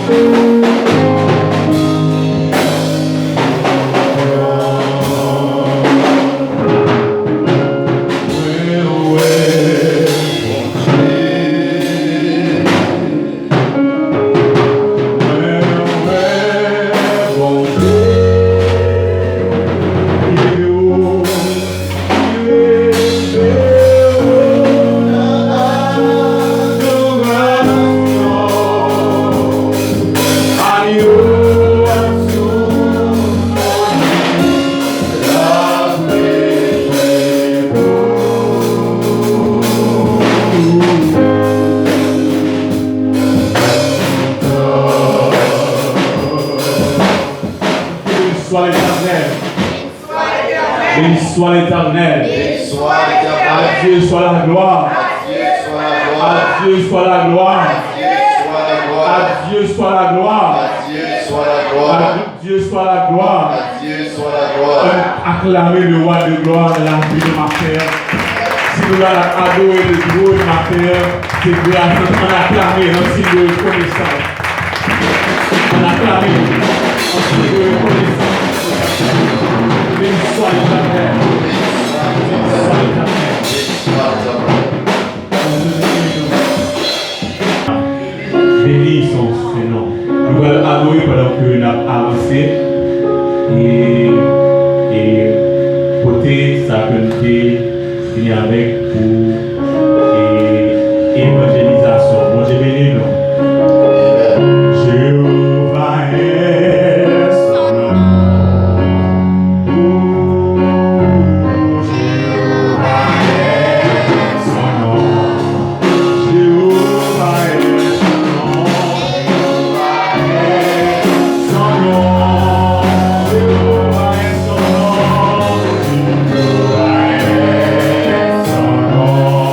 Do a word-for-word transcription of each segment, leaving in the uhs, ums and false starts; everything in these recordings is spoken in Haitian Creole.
Béni soit l'Éternel. Béni soit l'Éternel. Béni soit l'Éternel. À Dieu soit la gloire. À Dieu soit la gloire. À Dieu soit la gloire. À Dieu soit la gloire. À Dieu soit la gloire. À Dieu soit la gloire. À Dieu soit la gloire. Ann aklame le roi de gloire nan lavi nou maten an. Si nou la n ap adore le trône maten an, se gras an, ann aklame l, an siy de rekonesans. Ann aklame l, an siy de rekonesans. Béni soit l'Éternel. Béni soit l'Éternel. Beni son sen non. Nou pral adore pandan ke n ap avanse e, e pote sa ke n te vini avèk pou, e, evanjelizasyon. Bondye beni nou. Jewova est son nom. Jewova est son nom.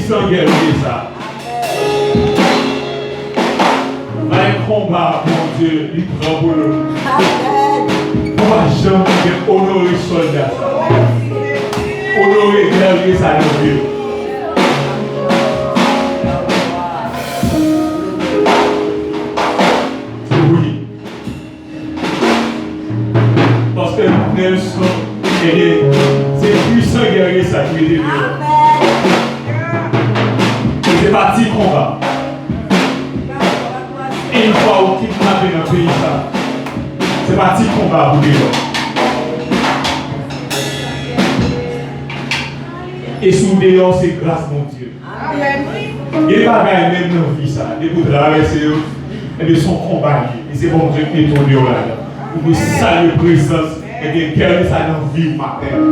San gèrye sa. Bay konba Bondye li pran pou nou. Nou pa janm gen onore sòlda sa. Onore gèrye sa nan vi w. Wi. Paske Nelson, ebyen, se pwisan gèrye sa ki mete deyò. E se pa ti konba. Yon fwa ou kidnape nan peyi sa, se pa ti konba pou deyò. E si w deyò, se gras Bondye. Gen bagay menm nan vi sa, depi w travèse yo, ebyen, se yon konba li ye. E se Bondye ki mete w deyò ladan. Pou nou salye prezans, ebyen, gèrye sa nan vi w maten an.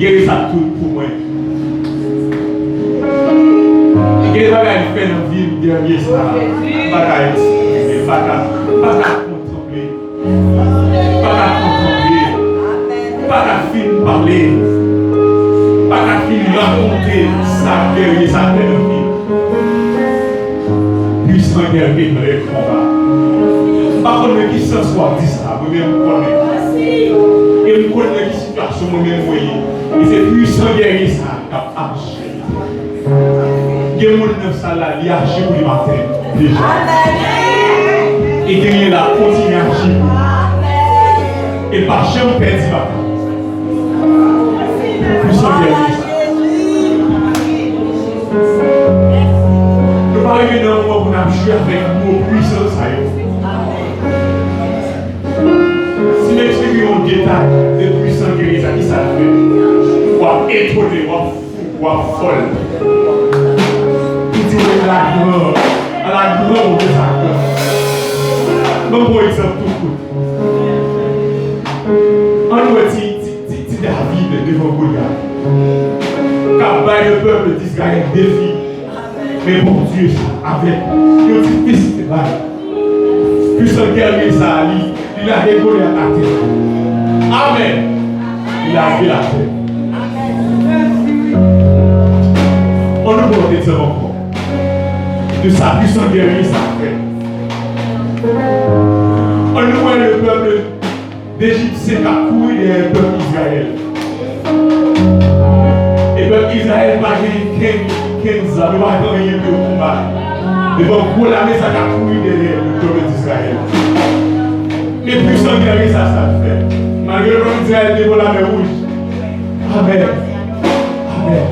Gèrye sa tout pou mwen. Gen bagay li fè nan vi m, gèrye sa. M pa ka eksplike, m pa ka, m pa ka kontanple. M pa ka kontanple. M pa ka fin pale. M pa ka fin rakonte sa gèrye sa fè nan vi m. Pwisan gèrye nan lè konba. M pa konn nan ki sans w ap di sa, mwen menm m konnen. E m konn nan ki sitiyasyon mwen menm mwen ye. E se pwisan gèrye sa k ap aji. Gen moun nan sal la, li aji pou li maten deja. E genyen l ap kontinye aji pou li. E l pa janm pèdi batay. Pwisan gèrye sa. Nou pa rive nan yon moman pou n ap jwe avèk mo pwisan sa yo. Si m eksplike yon detay de pwisan gèrye sa, ki sa l fè? W ap etone, w ap fou, w ap fòl. Pou di, "Ala gran, ala gran Bondye sa gran." Ban m pran yon egzanp tou kout. Ann wè ti, ti, ti, ti David devan Golyat k ap bay le peuple d'Israël defi. Men Bondye avèk yon ti fis te bay. Pwisan gèrye sa a, li, li lage Golyat atè. Amèn. Li lage l atè. Ann nou pran yon egzanp ankò de sa pwisan gèrye sa fè. Ann nou wè le peuple Dejipsyen k ap kouri dèyè pèp Izrayèl. E pèp Izrayèl pa gen kenn, kenn zam, yo pa gen anyen pou yo konbat. Devan gwo lame sa k ap kouri dèyè pèp Izrayèl. E pwisan gèrye sa, sa l fè. Malgre pèp Izrayèl devan Lamè Wouj. Amèn. Amèn.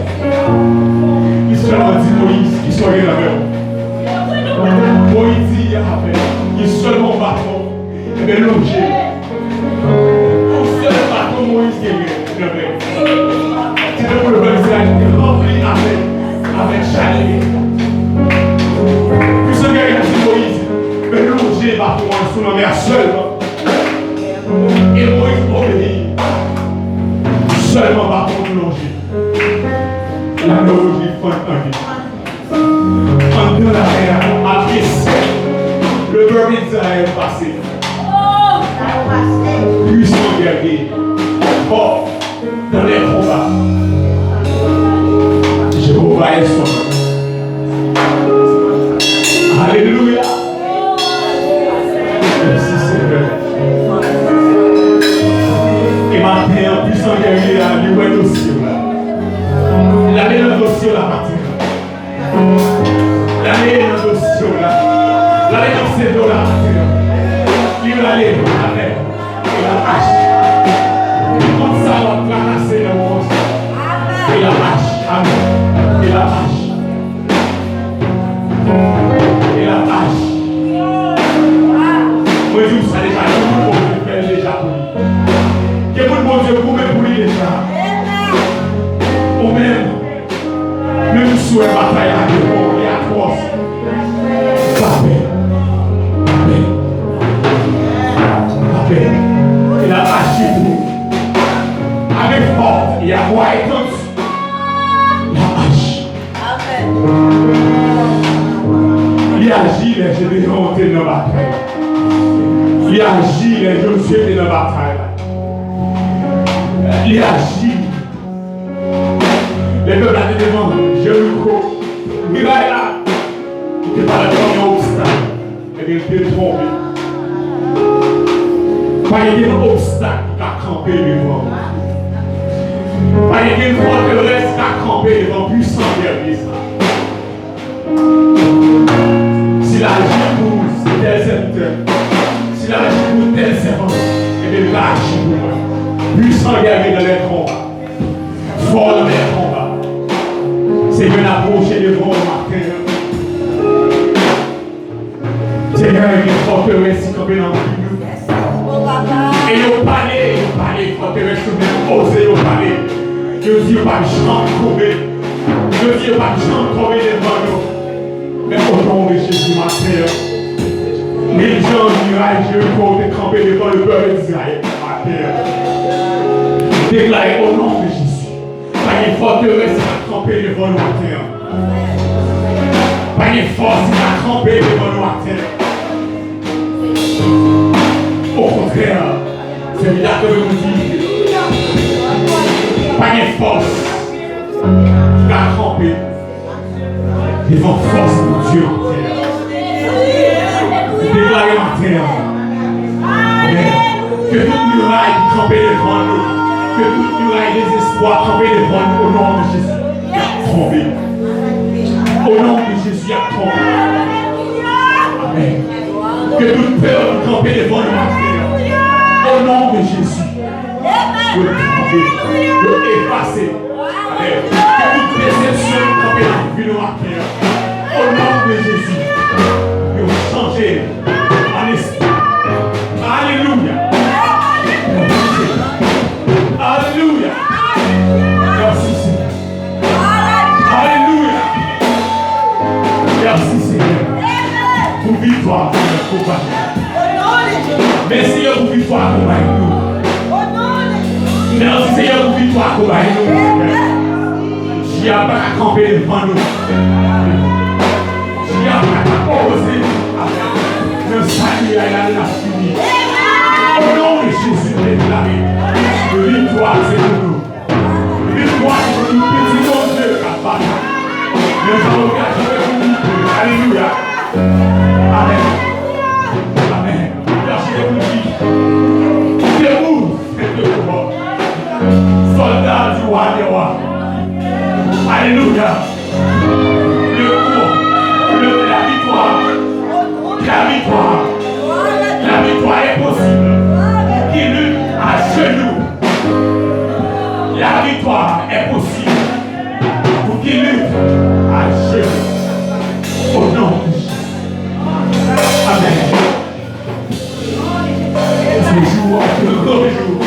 Li sèlman di Moyiz, "Kisa w gen nan men w?" Moyiz di, "Amèn." Li sèlman baton. Ebyen, lonje. Yon sèl baton Moyiz genyen nan men l. Se tankou le pèp Izrayèl te ranpli avèk, avèk chalè. Pwisan gèrye a di Moyiz, "Men lonje baton an sou lanmè a sèlman." E Moyiz obeyi. Sèlman baton an lonje. Lamè Wouj li fann an de. Anndan lamè a, apre sèt, le pèp Izrayèl pase. Pwisan gèrye. Fò nan lè konba. Jewova est son nom. Alelouya. Mèsi, Senyè. E maten an, pwisan gèrye a, li wè dosye w la. L ale nan dosye w la maten an. L ale nan dosye w la. L ale nan seve w la maten an. Li rale avè l. E l ap aji. Kont sa w ap trakase nan moman sa. E l ap aji. Amèn. E l ap aji. E l ap aji. Mwen di w sa deja, gen moun Bondye fè l deja pou li. Gen moun Bondye goumen pou li deja. Ou menm, menm si w wè batay la devan w, li atwòs, pa pè. Pa pè. Pa pè. E l ap aji pou ou. Avèk fòs, y a quiet. L ap aji. Li aji lè Jedeyon te nan batay la. Li aji lè Jozye te nan batay la. Li aji Lè pèp la te devan Jeriko, miray la, li te parèt kòm yon obstak. Ebyen, l te tonbe. Pa gen obstak ki ka kanpe devan w. Pa gen fòterès ki ka kanpe devan pwisan gèriye sa. Si l aji pou tèl sèvitè, si l aji pou tèl sèvant, ebyen, l ka aji pou mwen. Pwisan gèriye nan lè konba. Fò nan lè konba. Senyè, n apwoche devan w maten an. Senyè, gen fòterès ki kanpe nan vi nou. E yo pale, yo pale, fòterès yo menm oze yo pale. Yo di yo p ap janm tonbe. Yo di yo p ap janm tonbe devan nou. Men o non de Jezi maten an, menm jan miray Jeriko te kanpe devan lepèp Izrayèl maten an, deklare o non de Jezi. Pa gen fòterès ki ka kanpe devan nou maten an. Pa gen fòs ki ka kanpe devan nou maten an. Okontrè, se li la ke nou di, pa gen fòs ki ka kanpe devan fòs Bondye an. Deklare maten an. Amèn. Ke tout miray ki kanpe devan nou, ke tout miray dezespwa kanpe devan nou, o non de Jezi, y ap tonbe. O non de Jezi, y ap tonbe. Amèn. Ke tout pè ki kanpe devan nou maten an, o non de Jezi, yo tonbe, yo efase. Amèn. Ke tout desepsyon ki kanpe nan vi nou maten an, o non de Jezi, yo chanje an espwa. Alelouya. Alelouya. Mèsi, Senyè. Alelouya. Mèsi, Senyè, pou viktwa ki akonpaye nou. Mèsi, Senyè, pou viktwa akonpaye nou. Mèsi, Senyè, pou viktwa akonpaye nou. Djab pa ka kanpe devan nou. Djab pa ka opoze nou. Nan sa ki la, la, la fini. O non de Jezi, nou deklare viktwa se pou nou. Viktwa se pou tout pitit Bondye k ap batay. Men sa yo ka jwe pou nou. Alelouya. Amèn. Amèn. Yo ka jwe pou nou. Debout, sèvitè de Bondye. Soldat du roi des rois. Alelouya. Le, le, la victoire. La victoire. La victoire est possible. Qui lutte à genoux. La victoire est possible pour qui lutte à genoux. Au nom de Jésus. Amen. Ce jour, un grand jour.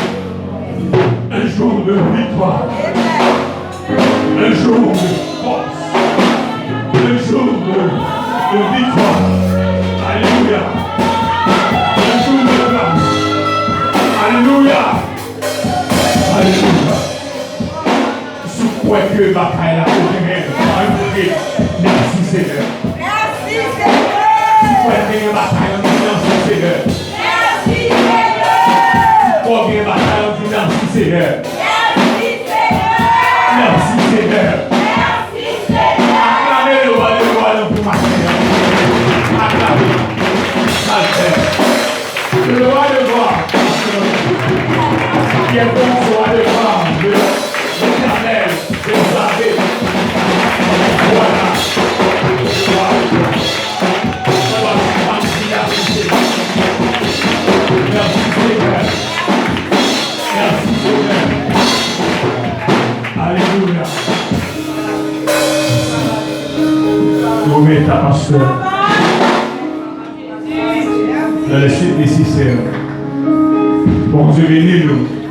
Un jour de victoire. Un jour de force. Un jour de, de victoire. Alléluia. Un jour de grâce. Alléluia. Alléluia. Si w kwè ke batay la ou genyen, ann kriye, mèsi Senyè. Mèsi Senyè. Si w kwè w genyen batay la, di mèsi Senyè. Mèsi Senyè. Si w kwè w genyen batay la, di mèsi Senyè. Mèsi Senyè. Mèsi Senyè. Mèsi Senyè. Aklame le roi des rois nan pou maten an. Aklame. Sa l fè. Le roi des rois. Qui est bon, ce roi des rois, le, l'Éternel des armées. Voilà. Voilà. Merci Seigneur. Merci Seigneur. Alléluia. Remets ta pasteur. Dans les suites nécessaires. Bondye beni nou.